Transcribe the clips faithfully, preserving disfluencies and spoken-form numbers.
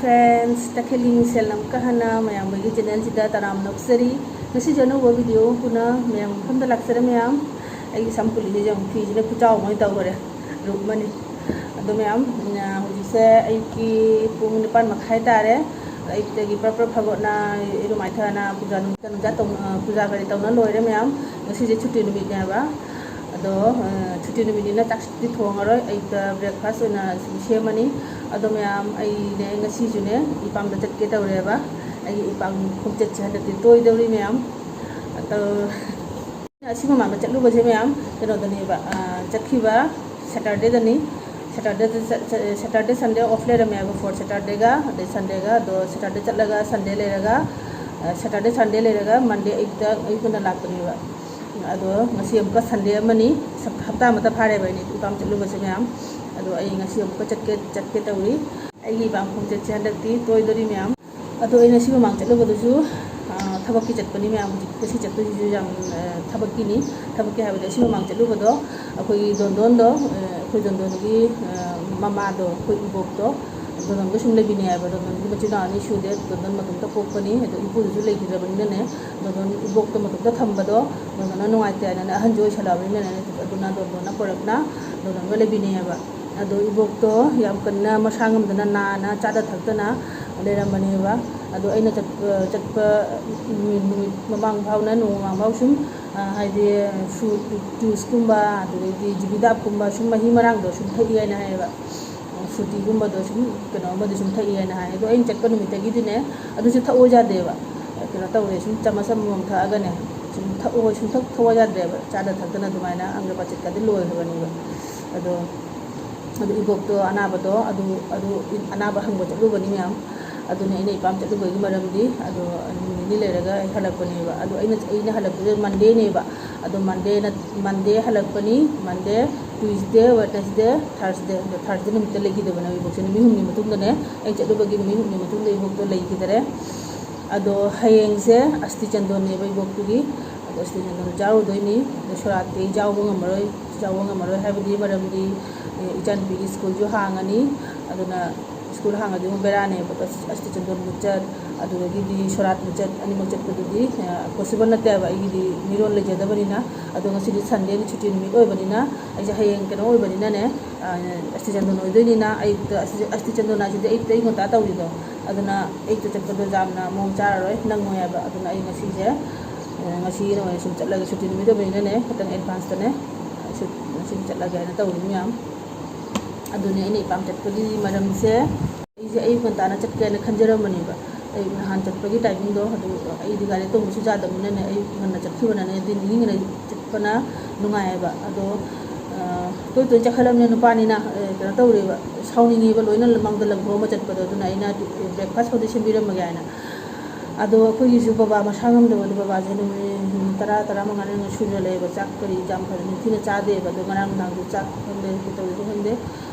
Friends, ꯇꯈꯦꯜꯒꯤ ꯃꯤꯡꯁꯦꯜ ꯑꯃꯨꯛꯀ ꯍꯟꯅ ꯃꯌꯥꯝ ꯑꯩꯒꯤ channelꯁꯤꯗ ꯇꯔꯥꯝꯅ ꯑꯣꯛꯆꯔꯤ꯫ ꯉꯁꯤꯁꯦ ꯑꯅꯧꯕ video ꯑꯃ ꯄꯨꯅ ꯃꯌꯥꯝ ꯃꯐꯝꯗ ꯂꯥꯛꯆꯔꯦ ꯃꯌꯥꯝ꯫ ꯑꯩꯒꯤ ꯁꯝ ꯄꯨꯜꯂꯤꯁꯦ ꯌꯦꯡꯉꯨ, ꯐꯤꯁꯤꯅ ꯈꯨꯆꯥꯎ ꯑꯃ ꯇꯧꯈꯔꯦ, ꯔꯨꯛꯃꯅꯤ꯫ ꯑꯗꯣ ꯃꯌꯥꯝ, ꯎꯝ, ꯍꯧꯖꯤꯛꯁꯦ ꯑꯌꯨꯛꯀꯤ ꯄꯨꯡ ꯅꯤꯄꯥꯟ ꯃꯈꯥꯏ ꯇꯥꯔꯦ꯫ ꯑꯌꯨꯛꯇꯒꯤ ꯄ꯭ꯔꯞ ꯄ꯭ꯔꯞ ꯐꯒꯠꯅ ꯏꯔꯨ ꯃꯥꯏꯊꯅ ꯄꯨꯖꯥ ꯅꯨꯡꯖꯥ ꯇꯧꯅ, ꯄꯨꯖꯥ ꯀꯔꯤ ꯇꯧꯅ ꯂꯣꯏꯔꯦ ꯃꯌꯥꯝ꯫ ꯉꯁꯤꯁꯦ ꯁꯨꯇꯤ ꯅꯨꯃꯤꯠꯅꯦꯕ꯫ ꯑꯗꯣ, ꯑ, ꯁꯨꯇꯤ ꯅꯨꯃꯤꯠꯅꯤꯅ ꯆꯥꯛꯇꯤ ꯊꯣꯡꯉꯔꯣꯏ꯫ ꯑꯌꯨꯛꯇ breakfast ꯑꯣꯏꯅ ꯁꯨꯝ ꯁꯦꯝꯃꯅꯤ꯫ ꯑꯗꯣ ꯃꯌꯥꯝ, ꯑꯩꯅꯦ ꯉꯁꯤꯁꯨꯅꯦ ꯏꯄꯥꯝꯗ ꯆꯠꯀꯦ ꯇꯧꯔꯦꯕ꯫ ꯑꯩꯒꯤ ꯏꯄꯥꯝ ꯈꯣꯡꯆꯠꯁꯦ ꯍꯟꯗꯛꯇꯤ ꯇꯣꯏꯗꯧꯔꯤ ꯃꯌꯥꯝ꯫ ꯑꯗꯣ ꯑꯁꯤ ꯃꯃꯥꯡꯗ ꯆꯠꯂꯨꯕꯁꯦ ꯃꯌꯥꯝ ꯀꯩꯅꯣꯗꯅꯦꯕ, ꯑ, ꯆꯠꯈꯤꯕ Saturdayꯗꯅꯤ꯫ Saturdayꯗ ꯆꯠ-, ꯆꯠ-, Saturday Sunday off ꯂꯩꯔꯝꯃꯦꯕ, fourth Saturdayꯒ ꯑꯗꯩ Sundayꯒ꯫ ꯑꯗꯣ Saturday ꯆꯠꯂꯒ Sunday ꯂꯩꯔꯒ, ꯑ, Saturday Sunday ꯂꯩꯔꯒ Monday ꯑꯌꯨꯛꯇ, ꯑꯌꯨꯛ ꯉꯟꯅ ꯂꯥꯛꯄꯅꯦꯕ꯫ ꯑꯗꯣ ꯉꯁꯤ ꯑꯃꯨꯛꯀ Sunday ꯑꯃꯅꯤ, ꯁꯞ-, ꯍꯞꯇꯥ ꯑꯃꯠꯇ ꯐꯥꯔꯦꯕ ꯑꯩꯅ ꯏꯄꯥꯝ ꯆꯠꯂꯨꯕꯁꯦ ꯃꯌꯥꯝ꯫ ꯑꯗꯣ ꯑꯩ ꯉꯁꯤ ꯑꯃꯨꯛꯀ ꯆꯠꯀꯦ, ꯆꯠꯀꯦ ꯇꯧꯔꯤ꯫ ꯑꯩꯒꯤ ꯏꯄꯥꯝ ꯈꯣꯡꯆꯠꯁꯦ ꯍꯟꯗꯛꯇꯤ ꯇꯣꯏꯗꯣꯔꯤ ꯃꯌꯥꯝ꯫ ꯑꯗꯣ ꯑꯩꯅ ꯁꯤ ꯃꯃꯥꯡ ꯆꯠꯂꯨꯕꯗꯨꯁꯨ, ꯑ, ꯊꯕꯛꯀꯤ ꯆꯠꯄꯅꯤ ꯃꯌꯥꯝ꯫ ꯍꯧꯖꯤꯛ ꯉꯁꯤ ꯆꯠꯇꯣꯏꯁꯤꯁꯨ ꯌꯥꯝ, ꯑ, ꯊꯕꯛꯀꯤꯅꯤ꯫ ꯊꯕꯛꯀꯤ ꯍꯥꯏꯕꯗꯤ ꯑꯁꯤ ꯃꯃꯥꯡ ꯆꯠꯂꯨꯕꯗꯣ ꯑꯩꯈꯣꯏꯒꯤ ꯗꯣꯟꯗꯣꯟꯗꯣ, ꯑ, ꯑꯩꯈꯣꯏ ꯗꯣꯟꯗꯣꯟꯒꯤ, ꯑ, ꯃꯃꯥꯗꯣ, ꯑꯩꯈꯣꯏ ꯏꯕꯣꯛꯇꯣ, ꯗꯣꯟꯗꯣꯟꯒ ꯁꯨꯝ ꯂꯩꯃꯤꯟꯅꯩ ꯍꯥꯏꯕ꯫ ꯗꯣꯟꯗꯣꯟꯒꯤ ꯃꯆꯤꯟ ꯃꯅꯥꯎ ꯑꯅꯤ ꯁꯨꯗꯦ꯫ ꯗꯣꯟꯗꯣꯟ ꯃꯇꯣꯝꯇ ꯄꯣꯛꯄꯅꯤ꯫ ꯑꯗꯣ ꯏꯄꯨꯗꯨꯁꯨ ꯂꯩꯈꯤꯗ꯭ꯔꯕꯅꯤꯅꯅꯦ, ꯗꯣꯟꯗꯣꯟ ꯏꯕꯣꯛꯇꯣ ꯃꯇꯣꯝꯇ ꯊꯝꯕꯗꯣ ꯗꯣꯟꯗꯣꯟꯅ ꯅꯨꯡꯉꯥꯏꯇꯦ ꯍꯥꯏꯅꯅꯦ, ꯑꯍꯟꯁꯨ ꯑꯣꯏꯁꯜꯂꯛꯑꯕꯅꯤꯅꯅꯦ, ꯑꯗꯨꯅ ꯗꯣꯟꯗꯣꯟꯅ ꯄꯣꯔꯛꯅ ꯗꯣꯟꯗꯣꯟꯒ ꯂꯩꯃꯤꯟꯅꯩ ꯍꯥꯏꯕ꯫ ꯑꯗꯣ ꯏꯕꯣꯛꯇꯣ ꯌꯥꯝ ꯀꯟꯅ ꯃꯁꯥ ꯉꯝꯗꯅ, ꯅꯥꯅ, ꯆꯥꯗ ꯊꯛꯇꯅ ꯂꯩꯔꯝꯕꯅꯦꯕ꯫ ꯑꯗꯣ ꯑꯩꯅ ꯆꯠꯄ, ꯆꯠꯄ ꯅꯨꯃꯤꯠ, ꯅꯨꯃꯤꯠ ꯃꯃꯥꯡ ꯐꯥꯎꯅ, ꯅꯣꯡꯃ ꯃꯃꯥꯡ ꯐꯥꯎ ꯁꯨꯝ, ꯑ, ꯍꯥꯏꯗꯤ fruit juiceꯀꯨꯝꯕ, ꯑꯗꯨꯗꯩꯗꯤ ꯖꯤꯕꯤꯗꯥꯞꯀꯨꯝꯕ ꯁꯨꯝ ꯃꯍꯤ ꯃꯔꯥꯡꯗꯣ ꯁꯨꯝ ꯊꯛꯏ ꯍꯥꯏꯅ ꯍꯥꯏꯌꯦꯕ꯫ Frootyꯒꯨꯝꯕꯗꯣ ꯁꯨꯝ ꯀꯩꯅꯣ ꯑꯃꯗꯤ ꯁꯨꯝ ꯊꯛꯏ ꯍꯥꯏꯅ ꯍꯥꯏ꯫ ꯑꯗꯣ ꯑꯩꯅ ꯆꯠꯄ ꯅꯨꯃꯤꯠꯇꯒꯤꯗꯤꯅꯦ, ꯑꯗꯨꯁꯨ ꯊꯛꯑꯣ ꯌꯥꯗꯦꯕ꯫ ꯀꯩꯅꯣ ꯇꯧꯔꯦ, ꯁꯨꯝ ꯆꯥꯃꯁ ꯑꯃꯃꯝ ꯊꯛꯑꯒꯅꯦ, ꯁꯨꯝ ꯊꯛꯑꯣ, ꯁꯨꯝ ꯊꯛ-, ꯊꯛꯑꯣ ꯌꯥꯗ꯭ꯔꯦꯕ꯫ ꯆꯥꯗ ꯊꯛꯇꯅ ꯑꯗꯨꯃꯥꯏꯅ ꯑꯪꯒ꯭ꯔꯄꯥꯆꯤꯠꯀꯗꯤ ꯂꯣꯏꯈ꯭ꯔꯕꯅꯦꯕ꯫ ꯑꯗꯣ, ꯑꯗꯨ ꯏꯕꯣꯛꯇꯣ ꯑꯅꯥꯕꯗꯣ, ꯑꯗꯨ, ꯑꯗꯨ ꯑꯅꯥꯕ ꯍꯪꯕ ꯆꯠꯂꯨꯕꯅꯤ ꯃꯌꯥꯝ꯫ ꯑꯗꯨꯅꯤ ꯑꯩꯅ ꯏꯄꯥꯝ ꯆꯠꯂꯨꯕꯒꯤ ꯃꯔꯝꯗꯤ꯫ ꯑꯗꯣ ꯅꯨꯃꯤꯠ ꯅꯤꯅꯤ ꯂꯩꯔꯒ ꯑꯩ ꯍꯜꯂꯛꯄꯅꯦꯕ꯫ ꯑꯗꯣ ꯑꯩꯅ, ꯑꯩꯅ ꯍꯜꯂꯛꯄꯁꯦ Mondayꯅꯦꯕ꯫ ꯑꯗꯣ Monday ꯅ-, Monday ꯍꯜꯂꯛꯄꯅꯤ, Monday, Tuesday, Wednesday, Thursday꯫ ꯑꯗꯣ Thursday ꯅꯨꯃꯤꯠꯇ ꯂꯩꯈꯤꯗꯕꯅꯦ ꯏꯕꯣꯛꯁꯦ꯫ ꯅꯨꯃꯤꯠ ꯍꯨꯝꯅꯤ ꯃꯇꯨꯡꯗꯅꯦ, ꯑꯩ ꯆꯠꯂꯨꯕꯒꯤ ꯅꯨꯃꯤꯠ ꯍꯨꯝꯅꯤ ꯃꯇꯨꯡꯗ ꯏꯕꯣꯛꯇꯣ ꯂꯩꯈꯤꯗꯔꯦ꯫ ꯑꯗꯣ ꯍꯌꯦꯡꯁꯦ ꯑꯁꯇꯤ ꯆꯟꯗꯣꯟꯅꯦꯕ ꯏꯕꯣꯛꯇꯨꯒꯤ꯫ ꯑꯗꯣ ꯑꯁꯇꯤ ꯆꯟꯗꯣꯟ ꯆꯥꯔꯨꯗꯣꯏꯅꯤ꯫ ꯑꯗꯣ ꯁꯣꯔꯥꯠꯇꯤ ꯑꯩ ꯌꯥꯎꯕ ꯉꯝꯃꯔꯣꯏ, ꯌꯥꯎꯕ ꯉꯝꯃꯔꯣꯏ ꯍꯥꯏꯕꯗꯤ ꯃꯔꯝꯗꯤ, ꯑꯦ, ꯏꯆꯥꯅꯨꯄꯤꯒꯤ ꯁ꯭ꯀꯨꯜꯁꯨ ꯍꯥꯡꯉꯅꯤ꯫ ꯑꯗꯨꯅ ꯁ꯭ꯀꯨꯜ ꯍꯥꯡꯉꯗꯤ ꯑꯃꯨꯛ ꯕꯦꯔꯥꯅꯦꯕ꯫ ꯑꯁ-, ꯑꯁꯇꯤ ꯆꯟꯗꯣꯟ ꯃꯨꯠꯆꯠ, ꯑꯗꯨꯗꯒꯤꯗꯤ ꯁꯣꯔꯥꯠ ꯃꯨꯠꯆꯠ ꯑꯅꯤꯃꯛ ꯆꯠꯄꯗꯨꯗꯤ, ꯑ, possible ꯅꯠꯇꯦꯕ꯫ ꯑꯩꯒꯤꯗꯤ ꯃꯤꯔꯣꯜ ꯂꯩꯖꯗꯕꯅꯤꯅ꯫ ꯑꯗꯣ ꯉꯁꯤꯗꯤ Sundayꯅꯤ, ꯁꯨꯇꯤ ꯅꯨꯃꯤꯠ ꯑꯣꯏꯕꯅꯤꯅ, ꯑꯩꯁꯦ ꯍꯌꯦꯡ ꯀꯩꯅꯣ ꯑꯣꯏꯕꯅꯤꯅꯅꯦ, ꯑ, ꯑꯁꯇꯤ ꯆꯟꯗꯣꯟ ꯑꯣꯏꯗꯣꯏꯅꯤꯅ, ꯑꯌꯨꯛꯇ ꯑꯁꯇꯤ, ꯑꯁꯇꯤ ꯆꯟꯗꯣꯟ ꯍꯥꯏꯁꯤꯗꯤ ꯑꯌꯨꯛꯇ ꯑꯌꯨꯛ ꯉꯟꯇꯥ ꯇꯧꯔꯤꯗꯣ, ꯑꯗꯨꯅ ꯑꯌꯨꯛꯇ ꯆꯠꯄꯗꯣ ꯌꯥꯝꯅ ꯃꯑꯣꯡ ꯆꯥꯔꯔꯣꯏ, ꯅꯪꯉꯣꯏ ꯍꯥꯏꯕ꯫ ꯑꯗꯨꯅ ꯑꯩ ꯉꯁꯤꯁꯦ, ꯑ, ꯉꯁꯤꯒꯤ ꯑꯣꯏꯅ ꯁꯨꯝ ꯆꯠꯂꯒꯦ, ꯁꯨꯇꯤ ꯅꯨꯃꯤꯠ ꯑꯣꯏꯕꯅꯤꯅꯅꯦ, ꯈꯤꯇꯪ advanceꯇꯅꯦ, ꯁꯨ-, ꯉꯁꯤꯗꯤ ꯆꯠꯂꯒꯦ ꯍꯥꯏꯅ ꯇꯧꯔꯤꯅꯤ ꯃꯌꯥꯝ꯫ ꯑꯗꯨꯅꯦ ꯑꯩꯅ ꯏꯄꯥꯝ ꯆꯠꯄꯒꯤ ꯃꯔꯝꯁꯦ, ꯑꯩꯁꯦ ꯑꯌꯨꯛ ꯉꯟꯇꯥꯅ ꯆꯠꯀꯦꯅ ꯈꯟꯖꯔꯝꯕꯅꯦꯕ꯫ ꯑꯩ ꯅꯍꯥꯟ ꯆꯠꯄꯒꯤ timingꯗꯣ, ꯑꯗꯨ ꯑꯩꯗꯤ ꯒꯥꯔꯤ ꯇꯣꯡꯕꯁꯨ ꯌꯥꯗꯕꯅꯤꯅꯅꯦ, ꯑꯌꯨꯛ ꯉꯟꯅ ꯆꯠꯈꯤꯕꯅꯅꯦ, ꯑꯗꯨ ꯅꯤꯡꯉꯤꯉꯩ ꯆꯠꯄꯅ ꯅꯨꯡꯉꯥꯏꯌꯦꯕ꯫ ꯑꯗꯣ, ꯑ, ꯇꯣꯏ ꯇꯣꯏ ꯆꯠꯈꯠꯂꯕꯅꯤꯅ ꯅꯨꯄꯥꯅꯤꯅ, ꯑ, ꯀꯩꯅꯣ ꯇꯧꯔꯦꯕ, ꯁꯥꯎꯅꯤꯡꯉꯦꯕ, ꯂꯣꯏꯅ ꯃꯥꯡꯗ ꯂꯪꯊꯣꯛꯑꯝꯃ ꯆꯠꯄꯗꯣ꯫ ꯑꯗꯨꯅ ꯑꯩꯅ breakfast ꯐꯥꯎꯗꯤ ꯁꯦꯝꯕꯤꯔꯝꯃꯒꯦ ꯍꯥꯏꯅ꯫ ꯑꯗꯣ ꯑꯩꯈꯣꯏꯒꯤꯁꯨ ꯕꯕꯥ ꯃꯁꯥ ꯉꯝꯗꯕꯗꯣ, ꯕꯕꯥꯁꯦ ꯅꯨꯃꯤꯠ, ꯅꯨꯃꯤꯠ ꯇꯔꯥ, ꯇꯔꯥꯃꯉꯥꯅꯤ ꯁꯨꯖꯜꯂꯛꯑꯦꯕ, ꯆꯥꯛ ꯀꯔꯤ ꯌꯥꯝ ꯐꯖꯅ ꯅꯤꯡꯊꯤꯅ ꯆꯥꯗꯦꯕ꯫ ꯑꯗꯣ ꯉꯔꯥꯡ ꯅꯨꯡꯗꯥꯡꯁꯨ ꯆꯥꯛ ꯈꯪꯗꯦ, ꯀꯩ ꯇꯧꯔꯤꯅꯣ ꯈꯪꯗꯦ,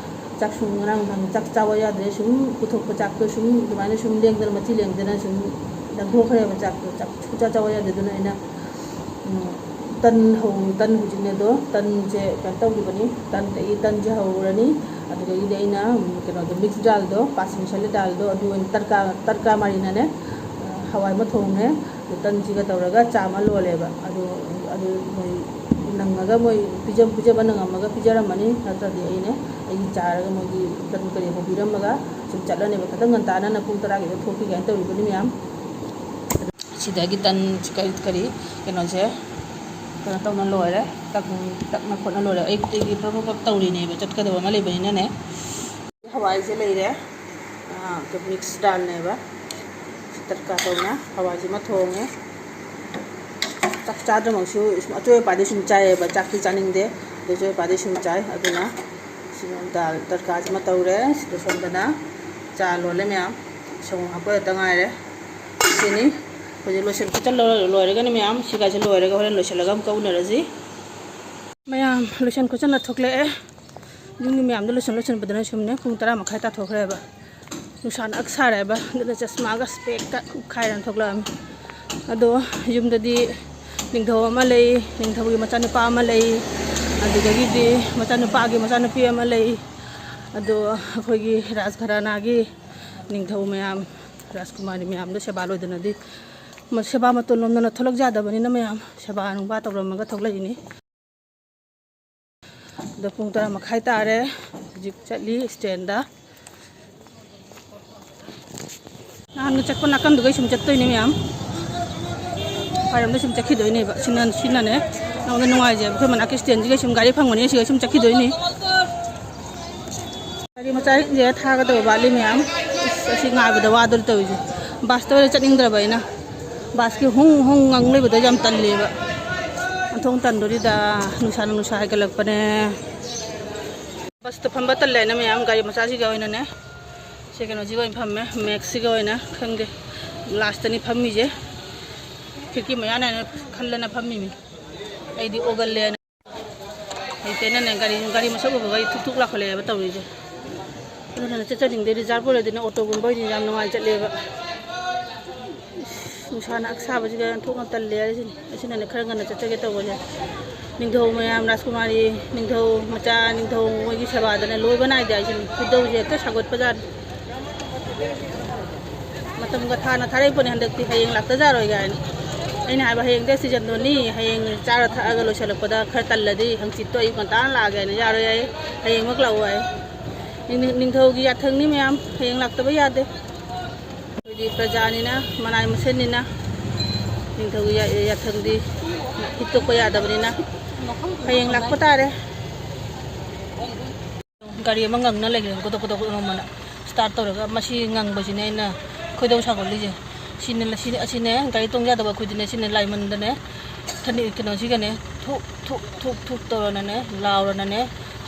ꯆꯥꯛꯁꯨ ꯉꯔꯥꯡ ꯅꯨꯡꯗꯥꯡ ꯆꯥꯛ ꯆꯥꯕ ꯌꯥꯗ꯭ꯔꯦ, ꯁꯨꯝ ꯄꯨꯊꯣꯛꯄ ꯆꯥꯛꯇꯣ ꯁꯨꯝ ꯑꯗꯨꯃꯥꯏꯅ ꯁꯨꯝ ꯂꯦꯡꯗꯅ, ꯃꯆꯤ ꯂꯦꯡꯗꯅ ꯁꯨꯝ ꯂꯪꯊꯣꯛꯈ꯭ꯔꯦꯕ ꯆꯥꯛꯇꯣ꯫ ꯆꯥꯛ ꯁꯨꯡꯆꯥ ꯆꯥꯕ ꯌꯥꯗꯦ꯫ ꯑꯗꯨꯅ ꯑꯩꯅ, ꯎꯝ, ꯇꯟ ꯍꯧ-, ꯇꯟ ꯍꯧꯖꯤꯛꯅꯦ ꯑꯗꯣ, ꯇꯟꯁꯦ ꯀꯩꯅꯣ ꯇꯧꯈꯤꯕꯅꯤ, ꯇꯟ, ꯑꯩ ꯇꯟꯁꯦ ꯍꯧꯔꯅꯤ꯫ ꯑꯗꯨꯗꯒꯤꯗꯤ ꯑꯩꯅ, ꯎꯝ, ꯀꯩꯅꯣꯗꯣ, mix ꯗꯥꯜꯗꯣ, ꯄꯥꯁ ꯃꯁꯥꯂꯥ ꯗꯥꯜꯗꯣ, ꯑꯗꯨ ꯑꯣꯏꯅ ꯇꯔꯀꯥ, ꯇꯔꯀꯥ ꯃꯥꯔꯤꯅꯅꯦ, ꯑ, ꯍꯋꯥꯏ ꯑꯃ ꯊꯣꯡꯉꯦ꯫ ꯑꯗꯨ ꯇꯟꯁꯤꯒ ꯇꯧꯔꯒ ꯆꯥ ꯑꯃ ꯂꯣꯜꯂꯦꯕ꯫ ꯑꯗꯨ, ꯑꯗꯨ ꯃꯣꯏ ꯅꯪꯉꯒ ꯃꯣꯏ ꯄꯤꯖ-, ꯄꯤꯖꯕ ꯅꯪꯉꯝꯃꯒ ꯄꯤꯖꯔꯝꯃꯅꯤ, ꯅꯠꯇ꯭ꯔꯗꯤ ꯑꯩꯅ ꯑꯩꯒꯤ ꯆꯥꯔꯒ ꯃꯣꯏꯒꯤ ꯇꯟ ꯀꯔꯤ ꯍꯧꯕꯤꯔꯝꯃꯒ ꯁꯨꯝ ꯆꯠꯂꯅꯦꯕ꯫ ꯈꯤꯇꯪ ꯉꯟꯇꯥꯅ ꯄꯨꯡ ꯇꯔꯥꯒꯤꯗ ꯊꯣꯛꯈꯤꯒꯦꯅ ꯇꯧꯔꯤꯕꯅꯤ ꯃꯌꯥꯝ꯫ ꯁꯤꯗꯒꯤ ꯇꯟ ꯀꯔꯤ, ꯀꯔꯤ, ꯀꯩꯅꯣꯁꯦ ꯀꯩꯅꯣ ꯇꯧꯅ ꯂꯣꯏꯔꯦ, ꯇꯛ-, ꯇꯛꯅ ꯈꯣꯠꯅ ꯂꯣꯏꯔꯦ꯫ ꯑꯌꯨꯛꯇꯒꯤ ꯄ꯭ꯔꯞ ꯄ꯭ꯔꯞ ꯄ꯭ꯔꯞ ꯇꯧꯔꯤꯅꯦꯕ, ꯆꯠꯀꯗꯕ ꯑꯃ ꯂꯩꯕꯅꯤꯅꯅꯦ꯫ ꯍꯋꯥꯏꯁꯦ ꯂꯩꯔꯦ, ꯑ, mix ꯗꯥꯜꯅꯦꯕ, ꯇꯔꯀꯥ ꯇꯧꯅ ꯍꯋꯥꯏꯁꯤꯃ ꯊꯣꯡꯉꯦ꯫ ꯆꯥꯛ ꯆꯥꯗ꯭ꯔꯃꯛꯁꯨ ꯑꯆꯣꯏ ꯑꯄꯥꯗꯤ ꯁꯨꯝ ꯆꯥꯏꯌꯦꯕ, ꯆꯥꯛꯇꯤ ꯆꯥꯅꯤꯡꯗꯦ, ꯑꯗꯨ ꯑꯆꯣꯏ ꯑꯄꯥꯗꯤ ꯁꯨꯝ ꯆꯥꯏ꯫ ꯑꯗꯨꯅ ꯁꯤ ꯗꯥꯜ ꯇꯔꯀꯥꯁꯤꯃ ꯇꯧꯔꯦ꯫ ꯁꯤꯗ ꯁꯣꯝꯗꯅ ꯆꯥ ꯂꯣꯜꯂꯦ ꯃꯌꯥꯝ, ꯁꯪꯒꯣꯝ ꯍꯥꯞꯄꯗꯇ ꯉꯥꯏꯔꯦ꯫ ꯁꯤꯅꯤ꯫ ꯍꯧꯖꯤꯛ ꯂꯣꯏꯁꯤꯟ ꯈꯣꯠꯆꯤꯟ ꯂꯣꯏꯔꯒꯅꯤ ꯃꯌꯥꯝ, ꯁꯤꯒꯥꯏꯁꯦ ꯂꯣꯏꯔꯒ ꯍꯣꯔꯦꯟ ꯂꯣꯏꯁꯤꯜꯂꯒ ꯑꯃꯨꯛꯀ ꯎꯅꯔꯁꯤ꯫ ꯃꯌꯥꯝ ꯂꯣꯏꯁꯤꯟ ꯈꯣꯠꯆꯤꯟꯅ ꯊꯣꯛꯂꯛꯑꯦ꯫ ꯌꯨꯝꯒꯤ ꯃꯌꯥꯝꯗꯣ ꯂꯣꯏꯁꯤꯟ ꯂꯣꯏꯁꯤꯟꯕꯗꯅ ꯁꯨꯝꯅꯦ ꯄꯨꯡ ꯇꯔꯥ ꯃꯈꯥꯏ ꯇꯥꯊꯣꯛꯈ꯭ꯔꯦꯕ꯫ ꯅꯨꯡꯁꯥꯅ ꯑꯛ ꯁꯥꯔꯦꯕ꯫ ꯑꯗꯨꯅ ꯆꯁꯃꯥꯒ ꯏꯁꯄꯦꯛꯀ ꯎꯞꯈꯥꯏꯔꯅ ꯊꯣꯛꯂꯛꯑꯕꯅꯤ꯫ ꯑꯗꯣ ꯌꯨꯝꯗꯗꯤ ꯅꯤꯡꯊꯧ ꯑꯃ ꯂꯩ, ꯅꯤꯡꯊꯧꯒꯤ ꯃꯆꯥꯅꯨꯄꯥ ꯑꯃ ꯂꯩ, ꯑꯗꯨꯗꯒꯤꯗꯤ ꯃꯆꯥꯅꯨꯄꯥꯒꯤ ꯃꯆꯥꯅꯨꯄꯤ ꯑꯃ ꯂꯩ꯫ ꯑꯗꯣ ꯑꯩꯈꯣꯏꯒꯤ ꯔꯥꯖ ꯘꯔꯥꯅꯥꯒꯤ ꯅꯤꯡꯊꯧ ꯃꯌꯥꯝ, ꯔꯥꯖꯀꯨꯃꯥꯔꯤ ꯃꯌꯥꯝꯗꯣ ꯁꯦꯕꯥ ꯂꯣꯏꯗꯅꯗꯤ, ꯃ-, ꯁꯦꯕꯥ ꯃꯇꯣꯟ ꯂꯣꯝꯗꯅ ꯊꯣꯛꯂꯛ ꯌꯥꯗꯕꯅꯤꯅ ꯃꯌꯥꯝ ꯁꯦꯕꯥ ꯅꯨꯡꯕꯥ ꯇꯧꯔꯝꯃꯒ ꯊꯣꯛꯂꯛꯏꯅꯤ꯫ ꯑꯗꯣ ꯄꯨꯡ ꯇꯔꯥ ꯃꯈꯥꯏ ꯇꯥꯔꯦ꯫ ꯍꯧꯖꯤꯛ ꯆꯠꯂꯤ ꯁ꯭ꯇꯦꯟꯗ꯫ ꯅꯍꯥꯟꯒ ꯆꯠꯄ ꯅꯥꯀꯟꯗꯨꯒꯩ ꯁꯨꯝ ꯆꯠꯇꯣꯏꯅꯦ ꯃꯌꯥꯝ꯫ ꯐꯥꯏꯔꯣꯝꯗ ꯁꯨꯝ ꯆꯠꯈꯤꯗꯣꯏꯅꯦꯕ꯫ ꯁꯤꯅ, ꯁꯤꯅꯅꯦ ꯅꯉꯣꯟꯗ ꯅꯨꯡꯉꯥꯏꯖꯩꯕ꯫ ꯑꯩꯈꯣꯏ ꯃꯅꯥꯛꯀꯤ ꯁ꯭ꯇꯦꯟꯁꯤꯒꯩ ꯁꯨꯝ ꯒꯥꯔꯤ ꯐꯪꯕꯅꯤꯅ ꯁꯤꯒꯩ ꯁꯨꯝ ꯆꯠꯈꯤꯗꯣꯏꯅꯤ꯫ ꯒꯥꯔꯤ ꯃꯆꯥꯁꯤꯡꯁꯦ ꯊꯥꯒꯗꯕ ꯋꯥꯠꯂꯤ ꯃꯌꯥꯝ꯫ ꯑꯁ, ꯑꯁꯤ ꯉꯥꯏꯕꯗ ꯋꯥꯗꯣꯔꯤ ꯇꯧꯔꯤꯁꯦ꯫ ꯕꯁꯇ ꯑꯣꯏꯅ ꯆꯠꯅꯤꯡꯗ꯭ꯔꯕ ꯑꯩꯅ꯫ ꯕꯁꯀꯤ ꯍꯨꯡ ꯍꯨꯡ ꯉꯪ ꯂꯩꯕꯗꯣ ꯌꯥꯝ ꯇꯜꯂꯦꯕ꯫ ꯑꯣꯟꯊꯣꯛ ꯇꯟꯗꯣꯔꯤꯗ꯫ ꯅꯨꯡꯁꯥꯅ ꯅꯨꯡꯁꯥ ꯍꯥꯏꯒꯠꯂꯛꯄꯅꯦ꯫ ꯕꯁꯇ ꯐꯝꯕ ꯇꯜꯂꯦ ꯍꯥꯏꯅ ꯃꯌꯥꯝ ꯒꯥꯔꯤ ꯃꯆꯥꯁꯤꯒ ꯑꯣꯏꯅꯅꯦ, ꯁꯤ ꯀꯩꯅꯣꯁꯤꯒ ꯑꯣꯏꯅ ꯐꯝꯃꯦ, ꯃꯦꯛꯁꯁꯤꯒ ꯑꯣꯏꯅ꯫ ꯈꯪꯗꯦ, ꯂꯥꯁꯇꯅꯤ ꯐꯝꯃꯤꯁꯦ꯫ ꯈꯤꯔꯀꯤ ꯃꯌꯥꯅ ꯍꯥꯏꯅ ꯈꯜꯂꯅ ꯐꯝꯃꯤꯅꯤ꯫ ꯑꯩꯗꯤ ꯑꯣꯒꯜꯂꯦꯅ꯫ ꯍꯩꯇꯦꯅꯅꯦ, ꯒꯥꯔꯤ, ꯒꯥꯔꯤ ꯃꯁꯛ ꯎꯕꯒ ꯑꯩ ꯊꯨꯛ ꯊꯨꯛ ꯂꯥꯎꯈꯠꯂꯛꯑꯦꯕ ꯇꯧꯔꯤꯁꯦ꯫ ꯑꯗꯨꯅ ꯆꯠꯆꯅꯤꯡꯗꯦ, ꯔꯤꯖꯥꯔꯚ ꯑꯣꯏꯔꯗꯤꯅꯦ ꯑꯣꯇꯣꯒꯨꯝꯕ ꯑꯣꯏꯗꯤ ꯌꯥꯝ ꯅꯨꯡꯉꯥꯏ ꯆꯠꯂꯦꯕ꯫ ꯏꯁ, ꯅꯨꯡꯁꯥꯅ ꯑꯛꯁꯥꯕꯁꯤꯒ ꯊꯣꯛꯅ ꯇꯜꯂꯦ ꯍꯥꯏꯁꯤꯅꯤ꯫ ꯑꯁꯤꯅꯅꯦ ꯈꯔ ꯉꯟꯅ ꯆꯠꯆꯒꯦ ꯇꯧꯕꯁꯦ꯫ ꯅꯤꯡꯊꯧ ꯃꯌꯥꯝ, ꯔꯥꯖꯀꯨꯃꯥꯔꯤ, ꯅꯤꯡꯊꯧ ꯃꯆꯥ, ꯅꯤꯡꯊꯧ ꯃꯣꯏꯒꯤ ꯁꯦꯕꯥꯗꯅꯦ ꯂꯣꯏꯕ ꯅꯥꯏꯗꯦ ꯍꯥꯏꯁꯤꯅꯤ꯫ ꯈꯣꯏꯗꯧꯁꯦ ꯍꯦꯛꯇ ꯁꯥꯎꯒꯠꯄꯖꯥꯠꯅꯤ꯫ ꯃꯇꯝꯒ ꯊꯥꯅ ꯊꯥꯔꯛꯏ ꯄꯣꯠꯅꯤ ꯍꯟꯗꯛꯇꯤ, ꯍꯌꯦꯡ ꯂꯥꯛꯇ ꯌꯥꯔꯣꯏ ꯀꯥꯏꯅ꯫ ꯑꯩꯅ ꯍꯥꯏꯕ, "ꯍꯌꯦꯡꯗꯤ seasonꯗꯨꯅꯤ, ꯍꯌꯦꯡ ꯆꯥꯔ ꯊꯛꯑꯒ ꯂꯣꯏꯁꯤꯜꯂꯛꯄꯗ ꯈꯔ ꯇꯜꯂꯗꯤ ꯍꯪꯆꯤꯠꯇꯣ ꯑꯌꯨꯛ ꯉꯟꯇꯥꯅ ꯂꯥꯛꯑꯒꯦ" ꯍꯥꯏꯅ꯫ "ꯌꯥꯔꯣꯏ" ꯍꯥꯏ, "ꯍꯌꯦꯡꯃꯛ ꯂꯥꯛꯑꯣ" ꯍꯥꯏ꯫ ꯅꯤꯡ-, ꯅꯤꯡꯊꯧꯒꯤ ꯌꯥꯊꯪꯅꯤ ꯃꯌꯥꯝ, ꯍꯌꯦꯡ ꯂꯥꯛꯇꯕ ꯌꯥꯗꯦ꯫ ꯑꯩꯈꯣꯏꯗꯤ ꯄ꯭ꯔꯖꯥꯅꯤꯅ, ꯃꯅꯥꯏ ꯃꯁꯤꯟꯅꯤꯅ, ꯅꯤꯡꯊꯧꯒꯤ ꯌꯥ-, ꯌꯥꯊꯪꯗꯤ ꯍꯤꯠꯇꯣꯛꯄ ꯌꯥꯗꯕꯅꯤꯅ ꯍꯌꯦꯡ ꯂꯥꯛꯄ ꯇꯥꯔꯦ꯫ ꯒꯥꯔꯤ ꯑꯃ ꯉꯪꯅ ꯂꯩꯈ꯭ꯔꯦ, ꯒꯣꯗꯣꯛ ꯒꯣꯗꯣꯛ ꯅꯣꯡꯃꯅ start ꯇꯧꯔꯒ꯫ ꯃꯁꯤ ꯉꯪꯕꯁꯤꯅꯦ ꯑꯩꯅ ꯈꯣꯏꯗꯧ ꯁꯥꯎꯒꯠꯂꯤꯁꯦ꯫ ꯁꯤꯅ, ꯁꯤꯅ, ꯑꯁꯤꯅꯦ ꯒꯥꯔꯤ ꯇꯣꯡ ꯌꯥꯗꯕ ꯑꯩꯈꯣꯏꯗꯤꯅꯦ, ꯁꯤꯅ ꯂꯥꯏꯃꯟꯗꯅꯦ, ꯊꯅꯤ-, ꯀꯩꯅꯣꯁꯤꯒꯅꯦ ꯊꯨꯛ ꯊꯨꯛ ꯊꯨꯛ ꯊꯨꯛ ꯇꯧꯔꯅꯅꯦ, ꯂꯥꯎꯔꯅꯅꯦ,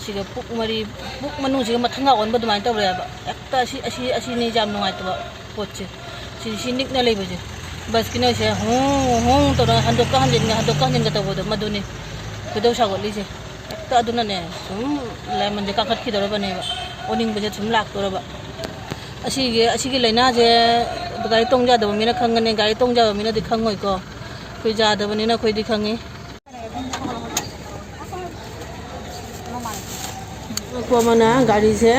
ꯁꯤꯒ ꯄꯨꯛ ꯃꯔꯤ, ꯄꯨꯛ ꯃꯅꯨꯡꯁꯤꯒ ꯃꯊꯪꯒ ꯑꯣꯟꯕ ꯑꯗꯨꯃꯥꯏꯅ ꯇꯧꯔꯦꯕ꯫ ꯍꯦꯛꯇ ꯑꯁꯤ, ꯑꯁꯤ, ꯑꯁꯤꯅꯤ ꯌꯥꯝ ꯅꯨꯡꯉꯥꯏꯇꯕ ꯄꯣꯠꯁꯦ꯫ ꯁꯤ, ꯁꯤ ꯅꯤꯛꯅ ꯂꯩꯕꯁꯦ꯫ ꯕꯁꯀꯤꯅ ꯁꯦ ꯍꯣꯡ ꯍꯣꯡ ꯇꯧꯔꯒ ꯍꯟꯗꯣꯛꯀ ꯍꯟꯖꯤꯟꯒ, ꯍꯟꯗꯣꯛꯀ ꯍꯟꯖꯤꯟꯒ ꯇꯧꯕꯗꯣ, ꯃꯗꯨꯅꯤ ꯈꯣꯏꯗꯧ ꯁꯥꯎꯒꯠꯂꯤꯁꯦ꯫ ꯍꯦꯛꯇ ꯑꯗꯨꯅꯅꯦ ꯁꯨꯝ ꯂꯥꯏꯃꯟꯁꯦ ꯀꯥꯈꯠꯈꯤꯗꯧꯔꯕꯅꯦꯕ, ꯑꯣꯅꯤꯡꯕꯁꯦ ꯁꯨꯝ ꯂꯥꯛꯇꯧꯔꯕ꯫ ꯑꯁꯤꯒꯤ, ꯑꯁꯤꯒꯤ ꯂꯥꯏꯅꯥꯁꯦ ꯒꯥꯔꯤ ꯇꯣꯡ ꯌꯥꯗꯕ ꯃꯤꯅ ꯈꯪꯒꯅꯤ, ꯒꯥꯔꯤ ꯇꯣꯡ ꯌꯥꯕ ꯃꯤꯅꯗꯤ ꯈꯪꯉꯣꯏꯀꯣ꯫ ꯑꯩꯈꯣꯏ ꯌꯥꯗꯕꯅꯤꯅ ꯑꯩꯈꯣꯏꯗꯤ ꯈꯪꯉꯤ꯫ ꯑꯇꯣꯞꯄ ꯑꯃꯅ ꯒꯥꯔꯤꯁꯦ,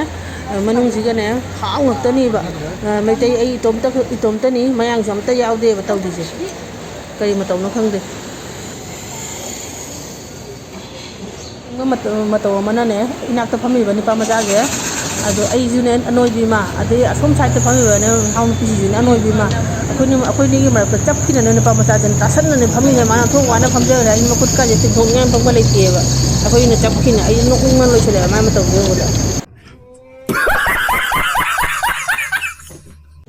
ꯑ, ꯃꯅꯨꯡꯁꯤꯒꯅꯦ ꯍꯥꯎ ꯉꯥꯛꯇꯅꯤꯕ꯫ ꯑ, ꯃꯩꯇꯩ ꯑꯩ ꯏꯇꯣꯝꯇ, ꯏꯇꯣꯝꯇꯅꯤ, ꯃꯌꯥꯡꯁꯨ ꯑꯝꯇ ꯌꯥꯎꯗꯦꯕ ꯇꯧꯔꯤꯁꯦ꯫ ꯀꯔꯤ ꯃꯇꯧꯅꯣ ꯈꯪꯗꯦ꯫ ꯃꯇꯧ, ꯃꯇꯧ ꯑꯃꯅꯅꯦ ꯏꯅꯥꯛꯇ ꯐꯝꯃꯤꯕ ꯅꯨꯄꯥ ꯃꯆꯥꯁꯦ, ꯑꯗꯣ ꯑꯩꯁꯨꯅꯦ ꯑꯅꯣꯏꯕꯤ ꯑꯃ, ꯑꯗꯩ ꯑꯁꯣꯝ ꯁꯥꯏꯗꯠꯇ ꯐꯝꯃꯤꯕꯅꯦ ꯅꯨꯄꯥ ꯅꯨꯄꯤꯁꯤꯁꯨꯅꯦ ꯑꯅꯣꯏꯕꯤ ꯑꯃ, ꯑꯩꯈꯣꯏꯅꯤ, ꯑꯩꯈꯣꯏꯅꯤꯒꯤ ꯃꯔꯛꯇ ꯆꯞꯈꯤꯗꯅ ꯅꯨꯄꯥ ꯃꯆꯥꯁꯤꯅ ꯇꯥꯁꯟꯅꯅꯦ ꯐꯝꯃꯤꯁꯦ꯫ ꯃꯥꯅ ꯊꯣꯡ ꯋꯥꯅ ꯐꯝꯖꯈ꯭ꯔꯦ, ꯑꯩ ꯃꯈꯨꯠ ꯀꯥꯁꯦ ꯇꯤꯡꯊꯣꯛꯅꯤꯡꯉꯥꯏ ꯐꯥꯎꯕ ꯂꯩꯇꯦꯕ꯫ ꯑꯩꯈꯣꯏꯅ ꯆꯞꯈꯤꯅ ꯑꯩ ꯅꯣꯛꯅꯤꯡꯅ ꯂꯣꯏꯁꯤꯜꯂꯛꯑꯦ ꯃꯥꯏ ꯃꯇꯧꯁꯦ ꯎꯕꯗ꯫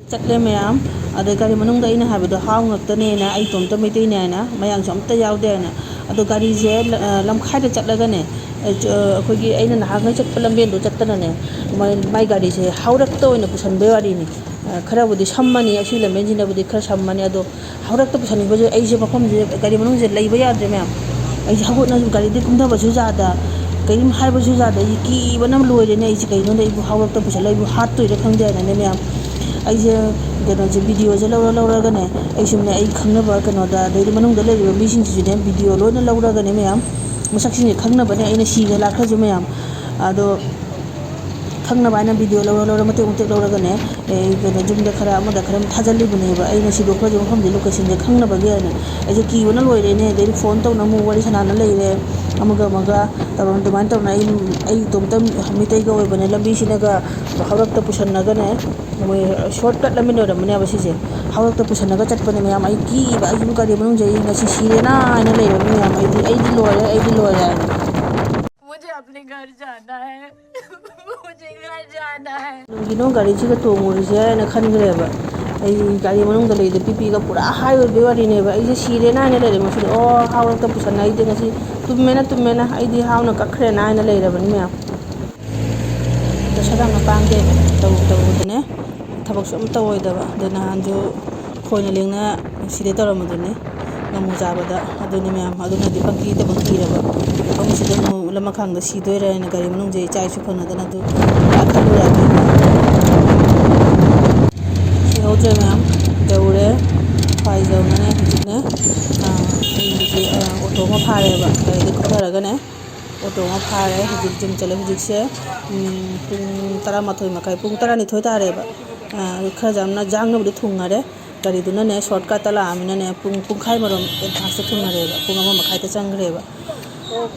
ꯆꯠꯂꯦ ꯃꯌꯥꯝ꯫ ꯑꯗ ꯒꯥꯔꯤ ꯃꯅꯨꯡꯗ ꯑꯩꯅ ꯍꯥꯏꯕꯗꯣ ꯍꯥꯎ ꯉꯥꯛꯇꯅꯦꯅ, ꯑꯩ ꯏꯇꯣꯝꯇ ꯃꯩꯇꯩꯅꯦ ꯍꯥꯏꯅ, ꯃꯌꯥꯡꯁꯨ ꯑꯝꯇ ꯌꯥꯎꯗꯦ ꯍꯥꯏꯅ꯫ ꯑꯗꯣ ꯒꯥꯔꯤꯁꯦ ꯂ-, ꯑ, ꯂꯝꯈꯥꯏꯗ ꯆꯠꯂꯒꯅꯦ, ꯑ, ꯆ-, ꯑ, ꯑꯩꯈꯣꯏꯒꯤ ꯑꯩꯅ ꯅꯍꯥꯟꯈꯩ ꯆꯠꯄ ꯂꯝꯕꯦꯟꯗꯣ ꯆꯠꯇꯅꯅꯦ, ꯃꯥꯏ, ꯃꯥꯏ ꯒꯥꯔꯤꯁꯦ ꯍꯥꯎꯔꯛꯇ ꯑꯣꯏꯅ ꯄꯨꯁꯟꯕꯩ ꯋꯥꯔꯤꯅꯤ꯫ ꯑ, ꯈꯔꯕꯨꯗꯤ ꯁꯝꯃꯅꯤ, ꯑꯁꯤ ꯂꯝꯕꯦꯟꯁꯤꯅꯕꯨꯗꯤ ꯈꯔ ꯁꯝꯃꯅꯤ, ꯑꯗꯣ ꯍꯥꯎꯔꯛꯇ ꯄꯨꯁꯟꯈꯤꯕꯁꯦ ꯑꯩꯁꯦ ꯃꯐꯝꯁꯦ ꯒꯥꯔꯤ ꯃꯅꯨꯡꯁꯦ ꯂꯩꯕ ꯌꯥꯗ꯭ꯔꯦ ꯃꯌꯥꯝ꯫ ꯑꯩꯁꯦ ꯍꯧꯒꯠꯅꯁꯨ ꯒꯥꯔꯤꯗꯤ ꯀꯨꯝꯊꯕꯁꯨ ꯌꯥꯗ, ꯀꯔꯤꯝ ꯍꯥꯏꯕꯁꯨ ꯌꯥꯗ, ꯑꯩꯁꯦ ꯀꯤꯕꯅ ꯂꯣꯏꯔꯦꯅꯦ꯫ ꯑꯩꯁꯦ ꯀꯩꯅꯣꯗ ꯑꯩꯕꯨ ꯍꯥꯎꯔꯛꯇ ꯄꯨꯁꯜꯂꯒ ꯑꯩꯕꯨ ꯍꯥꯠꯇꯣꯏꯔꯥ ꯈꯪꯗꯦ ꯍꯥꯏꯅꯅꯦ ꯃꯌꯥꯝ꯫ ꯑꯩꯁꯦ ꯀꯩꯅꯣꯁꯦ ꯚꯤꯗꯤꯑꯣꯁꯦ ꯂꯧꯔ ꯂꯧꯔꯒꯅꯦ, ꯑꯩ ꯁꯨꯝꯅꯦ ꯑꯩ ꯈꯪꯅꯕ ꯀꯩꯅꯣꯗ, ꯑꯗꯩꯗꯤ ꯃꯅꯨꯡꯗ ꯂꯩꯔꯤꯕ ꯃꯤꯁꯤꯡꯁꯤꯁꯨꯅꯦ ꯚꯤꯗꯤꯑꯣ ꯂꯣꯏꯅ ꯂꯧꯔꯒꯅꯦ ꯃꯌꯥꯝ, ꯃꯁꯛꯁꯤꯡꯁꯦ ꯈꯪꯅꯕꯅꯦ ꯑꯩꯅ ꯁꯤꯒ ꯂꯥꯛꯈ꯭ꯔꯁꯨ ꯃꯌꯥꯝ꯫ ꯑꯗꯣ ꯈꯪꯅꯕ ꯍꯥꯏꯅ ꯚꯤꯗꯤꯑꯣ ꯂꯧꯔ ꯂꯧꯔ ꯃꯇꯦꯛ ꯃꯇꯦꯛ ꯂꯧꯔꯒꯅꯦ, ꯑꯩ ꯀꯩꯅꯣ ꯌꯨꯝꯗ ꯈꯔ ꯑꯃꯗ ꯈꯔ ꯑꯃ ꯊꯥꯖꯤꯜꯂꯤꯕꯅꯦꯕ꯫ ꯑꯩꯅ ꯁꯤꯗꯣꯛꯈ꯭ꯔꯁꯦ ꯃꯐꯝꯁꯦ ꯂꯣꯀꯦꯁꯟꯁꯦ ꯈꯪꯅꯕꯒꯤ ꯍꯥꯏꯅ꯫ ꯑꯩꯁꯦ ꯀꯤꯕꯅ ꯂꯣꯏꯔꯦꯅꯦ꯫ ꯑꯗꯩꯗꯤ ꯐꯣꯟ ꯇꯧꯅ ꯑꯃꯨꯛ ꯋꯥꯔꯤ ꯁꯥꯟꯅꯅ ꯂꯩꯔꯦ ꯑꯃꯒ ꯑꯃꯒ꯫ ꯇꯧꯔ ꯑꯗꯨꯃꯥꯏꯅ ꯇꯧꯅ ꯑꯩ, ꯑꯩ ꯏꯇꯣꯝꯇ ꯃꯤꯇꯩꯒ ꯑꯣꯏꯕꯅꯦ꯫ ꯂꯝꯕꯤꯁꯤꯅꯒ ꯍꯧꯔꯛꯇ ꯄꯨꯁꯟꯅꯒꯅꯦ, ꯃꯣꯏ ꯁꯣꯔꯠ ꯀꯠ ꯂꯝꯕꯤ ꯑꯣꯏꯔꯝꯃꯅꯦꯕ ꯁꯤꯁꯦ꯫ ꯍꯧꯔꯛꯇ ꯄꯨꯁꯟꯅꯒ ꯆꯠꯄꯅꯦ ꯃꯌꯥꯝ꯫ ꯑꯩ ꯀꯤꯕ, ꯑꯩꯁꯨ ꯒꯥꯔꯤ ꯃꯅꯨꯡꯁꯦ ꯑꯩ ꯉꯁꯤ ꯁꯤꯔꯦꯅ ꯍꯥꯏꯅ ꯂꯩꯔꯕꯅꯤ ꯃꯌꯥꯝ꯫ ꯑꯩꯗꯤ, "ꯑꯩꯗꯤ ꯂꯣꯏꯔꯦ, ꯑꯩꯗꯤ ꯂꯣꯏꯔꯦ" ꯍꯥꯏꯅ꯫ मुझे अपने घर जाना है। ꯀꯩꯅꯣ ꯒꯥꯔꯤꯁꯤꯒ ꯇꯣꯡꯉꯨꯔꯤꯁꯦ ꯍꯥꯏꯅ ꯈꯟꯈ꯭ꯔꯦꯕ꯫ ꯑꯩ ꯒꯥꯔꯤ ꯃꯅꯨꯡꯗ ꯂꯩꯗ ꯄꯤꯄꯤꯒ ꯄꯨꯔꯥ ꯍꯥꯏ ꯑꯣꯏꯕꯩ ꯋꯥꯔꯤꯅꯦꯕ꯫ ꯑꯩꯁꯦ ꯁꯤꯔꯦꯅ ꯍꯥꯏꯅ ꯂꯩꯔꯦ ꯃꯁꯤꯗꯤ꯫ ꯑꯣ, ꯍꯥꯎꯔꯛꯇ ꯄꯨꯁꯟꯅ ꯑꯩꯗꯤ ꯉꯁꯤ ꯇꯨꯝꯃꯦꯅ, ꯇꯨꯝꯃꯦꯅ, ꯑꯩꯗꯤ ꯍꯥꯎꯅ ꯀꯛꯈ꯭ꯔꯦꯅ ꯍꯥꯏꯅ ꯂꯩꯔꯕꯅꯤ ꯃꯌꯥꯝ꯫ ꯗꯁꯥ ꯌꯥꯝꯅ ꯄꯥꯡꯗꯦ, ꯇꯧ-, ꯇꯧꯕꯗꯅꯦ꯫ ꯊꯕꯛꯁꯨ ꯑꯝꯇ ꯑꯣꯏꯗꯕ꯫ ꯑꯗꯣ ꯅꯍꯥꯟꯁꯨ ꯈꯣꯏꯅ ꯂꯦꯡꯅ ꯁꯤꯗꯩ ꯇꯧꯔꯝꯕꯗꯨꯅꯤ, ꯉꯥꯃꯨ ꯆꯥꯕꯗ꯫ ꯑꯗꯨꯅꯤ ꯃꯌꯥꯝ, ꯑꯗꯨꯅꯗꯤ ꯄꯪꯀꯤꯗ ꯄꯪꯀꯤꯔꯕ꯫ ꯃꯐꯝꯁꯤꯗ ꯑꯃꯨꯛ ꯂꯃꯈꯥꯡꯗ ꯁꯤꯗꯣꯏꯔꯥ ꯍꯥꯏꯅ ꯒꯥꯔꯤ ꯃꯅꯨꯡꯁꯦ ꯏꯆꯥ ꯏꯁꯨ ꯐꯪꯅꯗꯅ ꯑꯗꯨ ꯄꯨꯔꯥ ꯈꯜꯂꯨꯔꯦ꯫ ꯁꯤꯍꯧꯗ꯭ꯔꯦ ꯃꯌꯥꯝ, ꯌꯧꯔꯦ꯫ ꯈ꯭ꯋꯥꯏꯖꯧꯅꯅꯦ ꯍꯧꯖꯤꯛꯅꯦ, ꯑꯥ, ꯑꯩ ꯍꯧꯖꯤꯛ, ꯑꯥ, ꯑꯣꯇꯣ ꯑꯃ ꯐꯥꯔꯦꯕ, ꯒꯥꯔꯤꯗ ꯀꯨꯝꯊꯔꯒꯅꯦ꯫ ꯑꯣꯇꯣ ꯑꯃ ꯐꯥꯔꯦ꯫ ꯍꯧꯖꯤꯛ ꯖꯤꯝ ꯆꯠꯂꯦ꯫ ꯍꯧꯖꯤꯛꯁꯦ, ꯎꯝ, ꯄꯨꯡ ꯇꯔꯥꯃꯥꯊꯣꯏ ꯃꯈꯥꯏ, ꯄꯨꯡ ꯇꯔꯥꯅꯤꯊꯣꯏ ꯇꯥꯔꯦꯕ꯫ ꯑ, ꯈꯔ ꯌꯥꯝꯅ ꯌꯥꯡꯅꯕꯨꯗꯤ ꯊꯨꯡꯉꯔꯦ꯫ ꯒꯥꯔꯤꯗꯨꯅꯅꯦ ꯁꯣꯔꯠꯀꯠꯇ ꯂꯥꯛꯑꯃꯤꯅꯅꯦ ꯄꯨꯡ ꯄꯨꯡꯈꯥꯏ ꯃꯔꯣꯝ ꯑꯦꯗꯚꯥꯟꯁꯇ ꯊꯨꯡꯅꯔꯦꯕ, ꯄꯨꯡ ꯑꯃ ꯃꯈꯥꯏꯗ ꯆꯪꯈ꯭ꯔꯦꯕ꯫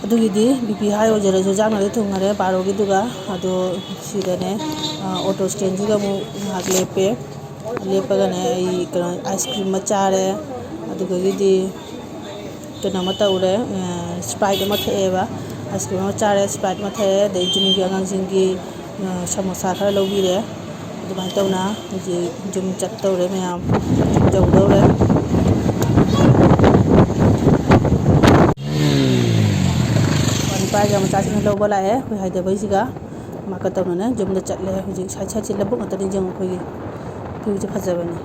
ꯑꯗꯨꯒꯤꯗꯤ ꯕꯤ ꯄꯤ ꯍꯥꯏ ꯑꯣꯏꯖꯔꯁꯨ ꯌꯥꯡꯅꯗꯤ ꯊꯨꯡꯉꯔꯦ ꯕꯥꯔꯣꯒꯤꯗꯨꯒ꯫ ꯑꯗꯣ ꯁꯤꯗꯅꯦ, ꯑ, ꯑꯣꯇꯣ ꯁ꯭ꯇꯦꯟꯁꯤꯗ ꯑꯃꯨꯛ ꯉꯥꯏꯍꯥꯛ ꯂꯦꯞꯄꯦ꯫ ꯂꯦꯞꯄꯒꯅꯦ ꯑꯩ ꯀꯩꯅꯣ ꯑꯥꯏꯁ ꯀ꯭ꯔꯤꯝ ꯑꯃ ꯆꯥꯔꯦ꯫ ꯑꯗꯨꯗꯒꯤꯗꯤ ꯀꯩꯅꯣ ꯑꯃ ꯇꯧꯔꯦ, ꯑ, ꯁ꯭ꯄ꯭ꯔꯥꯏꯠ ꯑꯃ ꯊꯛꯑꯦꯕ꯫ ꯑꯥꯏꯁ ꯀ꯭ꯔꯤꯝ ꯑꯃ ꯆꯥꯔꯦ, ꯁ꯭ꯄ꯭ꯔꯥꯏꯠ ꯑꯃ ꯊꯛꯑꯦ, ꯑꯗꯩ ꯖꯤꯝꯒꯤ ꯑꯉꯥꯡꯁꯤꯡꯒꯤ, ꯑ, ꯁꯃꯣꯁꯥ ꯈꯔ ꯂꯧꯕꯤꯔꯦ꯫ ꯑꯗꯨꯃꯥꯏꯅ ꯇꯧꯅ ꯍꯧꯖꯤꯛ ꯖꯤꯝ ꯆꯠꯇꯧꯔꯦ ꯃꯌꯥꯝ, ꯖꯤꯝ ꯌꯧꯗꯧꯔꯦ꯫ ꯅꯨꯄꯥꯒꯤ ꯃꯆꯥꯁꯤꯡꯅ ꯂꯧꯕ ꯂꯥꯛꯑꯦ ꯑꯩꯈꯣꯏ ꯍꯥꯏꯗꯕꯩꯁꯤꯒ꯫ ꯃꯥꯀ ꯇꯧꯅꯅꯦ ꯖꯤꯝꯗ ꯆꯠꯂꯦ꯫ ꯍꯧꯖꯤꯛ ꯁꯥꯏꯠ ꯁꯥꯏꯠꯁꯦ ꯂꯧꯕꯨꯛ ꯉꯥꯛꯇꯅꯤ, ꯌꯦꯡꯉꯨ ꯑꯩꯈꯣꯏꯒꯤ ꯚ꯭ꯌꯨꯁꯦ ꯐꯖꯕꯅꯤ꯫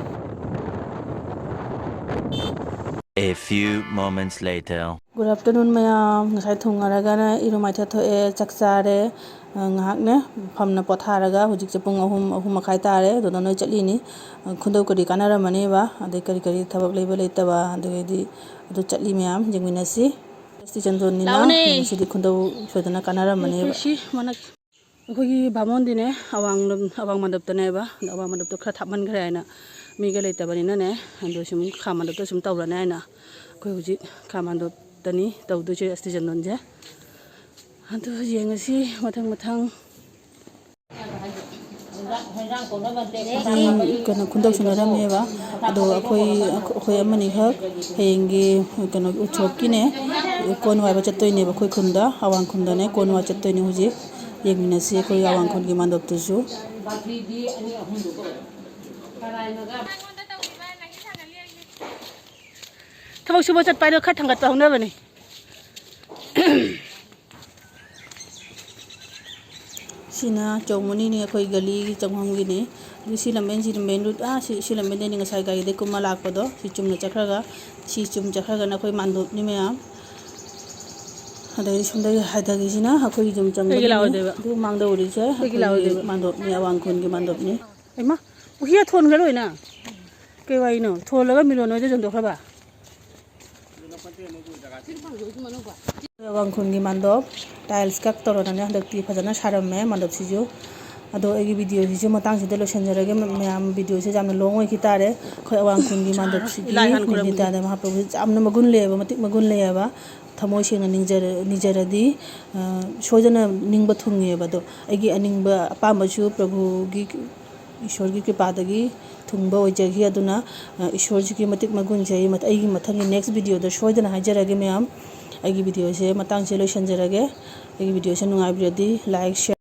A few moments later. Good afternoon ꯃꯌꯥꯝ꯫ ꯉꯁꯥꯏ ꯊꯨꯡꯉꯔꯒꯅ ꯏꯔꯨ ꯃꯥꯏꯊ ꯊꯣꯛꯑꯦ, ꯆꯥꯛ ꯆꯥꯔꯦ꯫ ꯑ, ꯉꯥꯏꯍꯥꯛꯅꯦ ꯐꯝꯅ ꯄꯣꯊꯥꯔꯒ ꯍꯧꯖꯤꯛꯁꯦ ꯄꯨꯡ ꯑꯍꯨꯝ, ꯑꯍꯨꯝ ꯃꯈꯥꯏ ꯇꯥꯔꯦ꯫ ꯑꯗꯨꯗ ꯅꯣꯏ ꯆꯠꯂꯤꯅꯤ꯫ ꯑ, ꯈꯨꯟꯗꯧ ꯀꯔꯤ ꯀꯥꯟꯅꯔꯝꯃꯅꯦꯕ, ꯑꯗꯩ ꯀꯔꯤ ꯀꯔꯤ ꯊꯕꯛ ꯂꯩꯕ ꯂꯩꯇꯕ, ꯑꯗꯨꯗꯒꯤꯗꯤ ꯑꯗꯨ ꯆꯠꯂꯤ ꯃꯌꯥꯝ ꯌꯦꯡꯃꯤꯟꯅꯁꯤ꯫ ꯁ꯭ꯇꯦꯁꯟ ꯖꯣꯟꯅꯤꯅ ꯂꯥꯛꯑꯣꯅꯦ꯫ ꯉꯁꯤꯗꯤ ꯈꯨꯟꯗꯧ ꯁꯣꯏꯗꯅ ꯀꯥꯟꯅꯔꯝꯃꯅꯦꯕ꯫ ꯑꯩꯈꯣꯏ ꯁꯤ ꯃꯅꯥꯛ-, ꯑꯩꯈꯣꯏꯒꯤ ꯕꯥꯃꯣꯟꯗꯤꯅꯦ ꯑꯋꯥꯡ ꯂꯝ-, ꯑꯋꯥꯡ ꯃꯟꯗꯞꯇꯅꯦꯕ꯫ ꯑꯗꯣ ꯑꯋꯥꯡ ꯃꯟꯗꯞꯇꯣ ꯈꯔ ꯊꯥꯞꯃꯟꯈ꯭ꯔꯦ ꯍꯥꯏꯅ ꯃꯤꯒ ꯂꯩꯇꯕꯅꯤꯅꯅꯦ, ꯑꯗꯣ ꯁꯨꯝ ꯈꯥ ꯃꯟꯗꯞꯇ ꯁꯨꯝ ꯇꯧꯔꯅꯤ ꯍꯥꯏꯅ ꯑꯩꯈꯣꯏ ꯍꯧꯖꯤꯛ ꯈꯥ ꯃꯟꯗꯞꯇꯅꯤ ꯇꯧꯗꯣꯏꯁꯦ ꯁ꯭ꯇꯦꯁꯟ ꯖꯣꯟꯁꯦ꯫ ꯑꯗꯨ ꯌꯦꯡꯉꯁꯤ ꯃꯊꯪ ꯃꯊꯪ꯫ ꯍꯧꯖꯤꯛ ꯀꯩꯅꯣ ꯈꯨꯟꯗꯧ ꯁꯤꯟꯅꯔꯝꯃꯦꯕ꯫ ꯑꯗꯣ ꯑꯩꯈꯣꯏ, ꯑꯩꯈꯣꯏ ꯑꯃꯅꯤꯈꯛ ꯍꯌꯦꯡꯒꯤ ꯀꯩꯅꯣ ꯎꯠꯁꯣꯞꯀꯤꯅꯦ ꯀꯣꯟ ꯋꯥꯏꯕ ꯆꯠꯇꯣꯏꯅꯦꯕ꯫ ꯑꯩꯈꯣꯏ ꯈꯨꯟꯗ, ꯑꯋꯥꯡ ꯈꯨꯟꯗꯅꯦ ꯀꯣꯟ ꯋꯥꯏꯕ ꯆꯠꯇꯣꯏꯅꯦ꯫ ꯍꯧꯖꯤꯛ ꯌꯦꯡꯃꯤꯟꯅꯁꯤ ꯑꯩꯈꯣꯏ ꯑꯋꯥꯡ ꯈꯨꯟꯒꯤ ꯃꯥꯟꯗꯣꯞꯇꯨꯁꯨ꯫ ꯊꯕꯛ ꯁꯨꯕ ꯆꯠꯄ ꯍꯥꯏꯗꯣ ꯈꯔ ꯊꯥꯡꯒꯠꯄ ꯍꯧꯅꯕꯅꯤ꯫ ꯁꯤꯅ ꯆꯧꯃꯨꯅꯤꯅꯤ, ꯑꯩꯈꯣꯏ ꯒꯂꯤꯒꯤ ꯆꯪꯐꯝꯒꯤꯅꯤ꯫ ꯑꯗꯨ ꯁꯤ ꯂꯝꯕꯦꯟꯁꯤꯗꯤ main road, ꯑꯥ, ꯁꯤ, ꯁꯤ ꯂꯝꯕꯦꯟꯗꯩꯅꯤ ꯉꯁꯥꯏ ꯒꯥꯔꯤꯗꯩ ꯀꯨꯝꯃ ꯂꯥꯛꯄꯗꯣ꯫ ꯁꯤ ꯆꯨꯝꯅ ꯆꯠꯈ꯭ꯔꯒ, ꯁꯤ ꯆꯨꯝ ꯆꯠꯈ꯭ꯔꯒꯅ ꯑꯩꯈꯣꯏ ꯃꯥꯟꯗꯣꯞꯅꯤ ꯃꯌꯥꯝꯝ꯫ ꯑꯗꯩ ꯁꯣꯝꯗꯒꯤ ꯍꯥꯏꯊꯈꯤꯁꯤꯅ ꯑꯩꯈꯣꯏꯒꯤ ꯌꯨꯝ ꯀꯩꯒꯤ ꯆꯪꯕꯒꯤꯅꯤ꯫ ꯂꯥꯛꯑꯣꯏꯗꯣꯏꯕ? ꯑꯗꯨ ꯃꯥꯡꯗ ꯎꯔꯤꯁꯦ ꯀꯩꯒꯤ ꯑꯩꯈꯣꯏꯒꯤ ꯂꯥꯛꯑꯣꯏꯗꯣꯏꯕ? ꯃꯥꯟꯗꯣꯞꯅꯤ, ꯑꯋꯥꯡ ꯈꯨꯟꯒꯤ ꯃꯥꯟꯗꯣꯞꯅꯤ꯫ ꯍꯩꯃꯥ, ꯎꯍꯤꯌꯥ ꯊꯣꯟꯈ꯭ꯔ ꯂꯣꯏꯅ? ꯀꯩ ꯋꯥꯔꯤꯅꯣ? ꯊꯣꯜꯂꯒ ꯃꯤꯔꯣꯟ ꯍꯣꯏꯗ ꯌꯣꯟꯊꯣꯛꯈ꯭ꯔꯕ? ꯋꯥꯡꯈꯨꯜꯒꯤ ꯃꯥꯟꯗꯣꯞ ꯇꯥꯏꯜꯁ ꯀꯛ ꯇꯧꯔꯗꯅ ꯍꯟꯗꯛꯇꯤ ꯐꯖꯅ ꯁꯥꯔꯝꯃꯦ ꯃꯥꯟꯗꯣꯞꯁꯤꯁꯨ꯫ ꯑꯗꯣ ꯑꯩꯒꯤ ꯚꯤꯗꯤꯑꯣꯁꯤꯁꯨ ꯃꯇꯥꯡꯁꯤꯗ ꯂꯣꯏꯁꯤꯟꯖꯔꯒꯦ꯫ ꯃ-, ꯃꯌꯥꯝ ꯚꯤꯗꯤꯑꯣꯁꯦ ꯌꯥꯝꯅ ꯂꯣꯡ ꯑꯣꯏꯈꯤ ꯇꯥꯔꯦ꯫ ꯑꯩꯈꯣꯏ ꯑꯋꯥꯡꯈꯨꯜꯒꯤ ꯃꯥꯟꯗꯣꯞꯁꯤꯒꯤ ꯏꯂꯥꯏ ꯍꯥꯟꯅ ꯈꯨꯔꯨꯝꯒꯦ꯫ ꯅꯤꯇ꯭ꯌꯥꯅꯟꯗ ꯃꯍꯥꯄ꯭ꯔꯚꯨꯁꯦ ꯌꯥꯝꯅ ꯃꯒꯨꯟ ꯂꯩꯌꯦꯕ, ꯃꯇꯤꯛ ꯃꯒꯨꯟ ꯂꯩꯌꯦꯕ꯫ ꯊꯃꯣꯏ ꯁꯦꯡꯅ ꯅꯤꯡꯖꯔ-, ꯅꯤꯖꯔꯗꯤ, ꯑ, ꯁꯣꯏꯗꯅ ꯅꯤꯡꯕ ꯊꯨꯡꯉꯦꯕ꯫ ꯑꯗꯣ ꯑꯩꯒꯤ ꯑꯅꯤꯡꯕ ꯑꯄꯥꯝꯕꯁꯨ ꯄ꯭ꯔꯚꯨꯒꯤ, ꯏꯁꯣꯔꯒꯤ ꯀ꯭ꯔꯤꯄꯥꯗꯒꯤ ꯊꯨꯡꯕ ꯑꯣꯏꯖꯈꯤ꯫ ꯑꯗꯨꯅ, ꯑ, ꯏꯁꯣꯔꯁꯤꯒꯤ ꯃꯇꯤꯛ ꯃꯒꯨꯟꯁꯦ ꯑꯩ ꯃꯊ-, ꯑꯩꯒꯤ ꯃꯊꯪꯒꯤ ꯅꯦꯛꯁ ꯚꯤꯗꯤꯑꯣꯗ ꯁꯣꯏꯗꯅ ꯍꯥꯏꯖꯔꯒꯦ ꯃꯌꯥꯝ꯫ ꯑꯩꯒꯤ ꯚꯤꯗꯤꯑꯣꯁꯦ ꯃꯇꯥꯡꯁꯦ ꯂꯣꯏꯁꯤꯟꯖꯔꯒꯦ꯫ ꯑꯩꯒꯤ ꯚꯤꯗꯤꯑꯣꯁꯦ ꯅꯨꯡꯉꯥꯏꯕꯤꯔꯗꯤ ꯂꯥꯏꯛ, ꯁꯤꯌꯔ